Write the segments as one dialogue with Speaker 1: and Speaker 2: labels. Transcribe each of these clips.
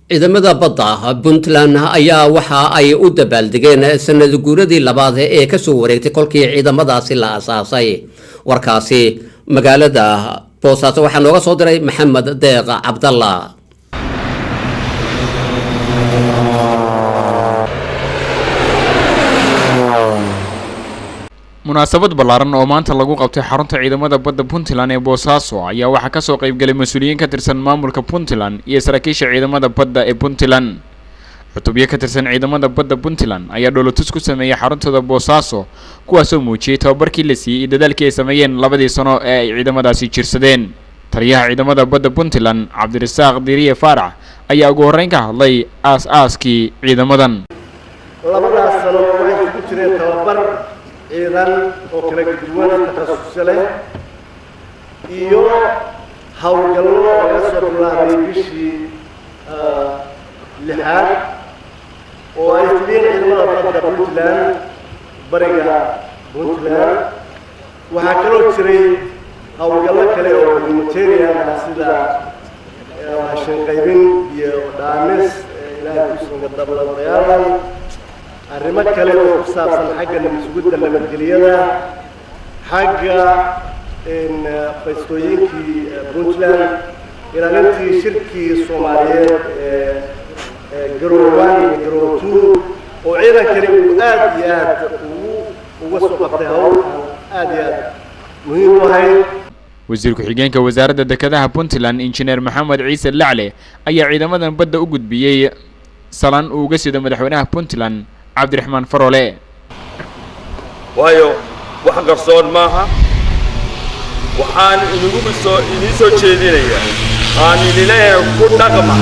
Speaker 1: Ciidamada badda Puntland ayaa waxa ay u dabaaldegeen sanad guuradii labaad ee kasoo wareegtay kolkii ciidamadaasi la asaasay. Warkaasi magaalada Boosaaso waxaa nooga soo diray Maxamed Deeq Cabdalla.
Speaker 2: Munaasabad ballaaran oo maanta lagu qabtay xarunta ciidamada badda Puntland ee Boosaaso ayaa waxaa kasoo qaybgalay mas-uuliyiin ka tirsan maamulka Puntland iyo saraakiisha ciidamada badda ee Puntland. Cutubyo ka tirsan ciidamada badda Puntland ayaa dhoolotus ku sameeyey xaruntooda Boosaaso, kuwaasoo muujiyey tababarkii la siiyey iyo dadaalkii ay sameeyeen labadii sano ee ay ciidamadaasi jirsadeen. Taliyaha ciidamada badda Puntland, Cabdirasaaq Diriye Faarax, ayaa ugu horreyn ka hadlay aas-aaskii ciidamadan.
Speaker 3: Labadaas sano waxay isugu jireen tababar ciidan oo kala duwan, takhasusyo leh, iyo howlgallo laga soo bilaabay bishii lixaad oo ay fuliyeen ciidamada badda Puntland bariga Puntland. Waxaa kaloo jiray howlgallo kale oo humanitarian ah, sida raashin qaybin iyo dhaamis ilaahay kusuga dabladayaalan, arrimo kale oo ku saabsan xagga nabad sugidda, nabadgelyada, xagga faystooyinkii Puntland, ilaalintii shirkii Soomaaliyeed ee Garowe 1 iyo Garowe 2 oo ciidankani uu aad iyo aad ugu uga soo qabtay hawl aad iyo aad muhiim u ahayd.
Speaker 2: Wasiir ku-xigeenka wasaaradda dekedaha Puntland, Injineer Maxamed Ciise Lacle, ayaa ciidamadan badda u gudbiyey salaan uu uga sido madaxweynaha Puntland, Cabdiraxmaan Farole.
Speaker 4: Waayo, wax qarsoon maaha. Waxaan idigu soo idiin soo jeedinayaa, aan idin leeyahay, ku dhaqma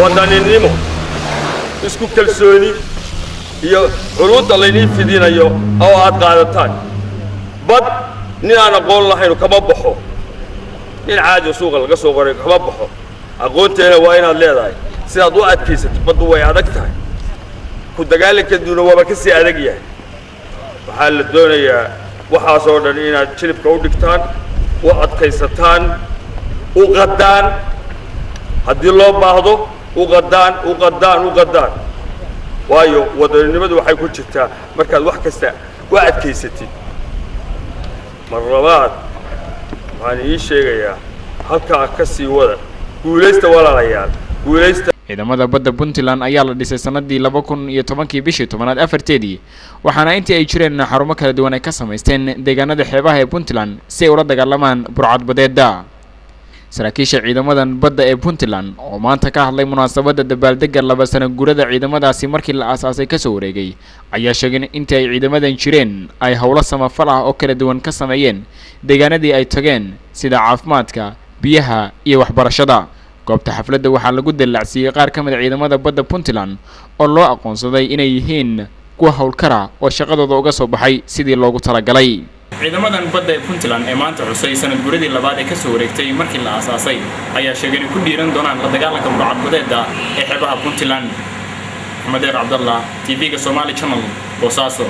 Speaker 4: wadaninimo, isku kalsooni iyo culuudda laydiin fidinayo oo aad qaadataan. Bad nin aan aqoon lahaynu kama baxo, nin caadi suuqa laga soo qoray kama baxo. Aqoonteena waa inaad leedahay sidaad u adkaysato. Baddu way adag tahay, ku dagaalankeeduna waaba ka sii adag yahay. Waxaa la doonayaa waxaasoo dhan inaad jilibka u dhigtaan, u adkaysataan, u qaddaan haddii loo baahdo, u qaddaan, u qaddaan, u qaddaan. Waayo, wadaninimadu waxay ku jirtaa markaad wax kasta u adkaysatid. Mar labaad waxaan idiin sheegayaa, halkaa ka sii wada, guulaysta walaalayaal, guulaysta.
Speaker 2: Ciidamada badda Puntland ayaa la dhisay sanadii 2010-kii bishii 10aad 4-teedii, waxaana intii ay jireen xarumo kala duwan ay ka samaysteen deegaanada xeebaha ee Puntland si ay ula dagaalamaan burcadbadeeda. Saraakiisha ciidamadan badda ee Puntland oo maanta ka hadlay munaasabadda dabaaldega 2 sano guurada ciidamadaasi markii la aasaasay kasoo wareegay ayaa sheegay in intii ay ciidamadan jireen ay howlo samafal ah oo kala duwan ka sameeyeen deegaanadii ay tageen, sida caafimaadka, biyaha iyo waxbarashada. Goobta xafladda waxaa lagu dallacsiiyey qaar ka mid a ciidamada badda Puntland oo loo aqoonsaday inay yihiin kuwa howlkara oo shaqadooda uga soo baxay sidii loogu talagalay. Ciidamadan badda ee Puntland ee maanta xusay sanad guradii labaad ee kasoo wareegtay markii la aasaasay ayaa sheegay inay ku dhiiran doonaan la dagaalanka burcadbadeeda ee xeebaha Puntland. Maxamed Deeq Cabdallah, TV-ga Somali Channel, Boosaaso.